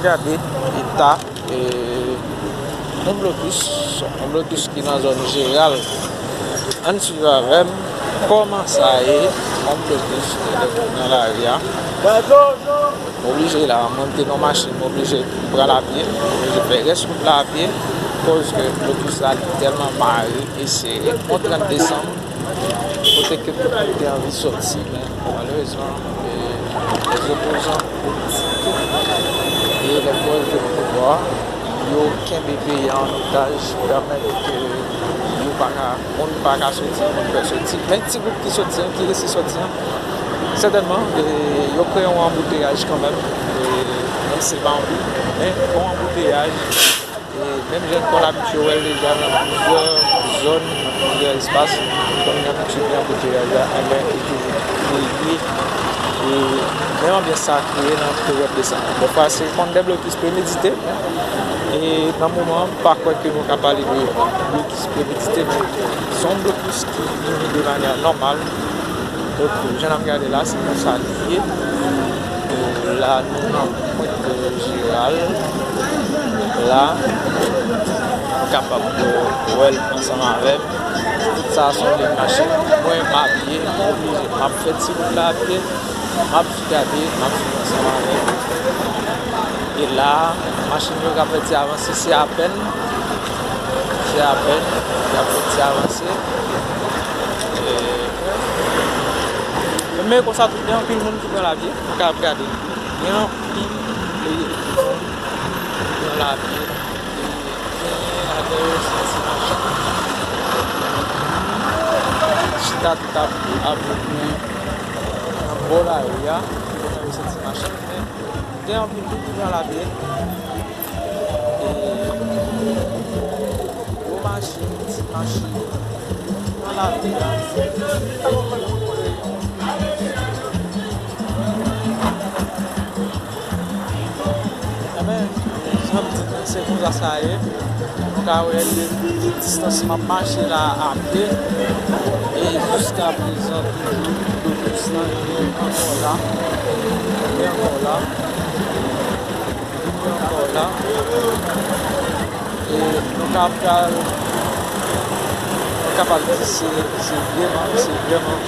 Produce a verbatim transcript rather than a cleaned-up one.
Gade eta, e, yon blokis, yon blokis ki nan zòn Jeral. Ann swiv avè m kòman sa ye, yon blokis nan lari a. M oblije la, mwen m te nan machin, m oblije pran lapye, m oblije fè rès wout la apye, koz ke blokis la li tèlman mare e sere. On trant desanm, kote ke tout moun te anvi sòti, men malerezman, e, lèzopozan politik e lè pwòch de pouvwa, yo kenbe peyi a an otaj, pèmèt ke yo pa ka, moun pa ka soti, moun pè soti. Men ti gwoup ki soti an, ki resi soti an, sètènman, e, yo kreye yon anbouteyaj kanmenm, e, menm si se pa anpil, men yon anbouteyaj. E menm jan n konn abitye wè l deja nan plizyè zòn, nan plizyè espas, konn gen abitye gen anbouteyaj la, enben, li toujou kreye, e menm anbyans sa a kreye nan peryòd desanm. Dèfwa, se konn de blokis premedite, e nan moman an, m pa kwè ke nou ka pale de blokis premedite, men se yon blokis ki vini de manyè nòmal. Donk, jan n ap gade la, se konsa li ye. E la, nou nan pwent, e, Jeral. La, nou kapab, e, wè l ansanm avè m. Tout sa a se yon liy machin. Mwen, m apye, m oblije. M ap fè ti wout la apye. M ap gade, m ap swiv ansanm avè nou. E la, machin yo k ap fè ti avanse, se apèn. Se apèn, y ap fè ti avanse. E, men konsa tou, gen anpil moun ki pran lapye, nou ka ap gade. Gen anpil moun ki pran lapye. E, gen ladan yo se ti machin. Chita tout ap, ap nan bò lari a, pou yo fè ti machin. Men, gen anpil moun ki pran lapye. E, gwo machin, ti machin, nan lapye a. Enben, jan m di nou, se konsa sa ye. Nou ka wè de, de distans m ap mache la apye. E jiska prezan, toujou, blokis lan, li ankò la. Li ankò la. Li ankò la. E nou ka pral, nou kapab di se, se vrèman, se vrèman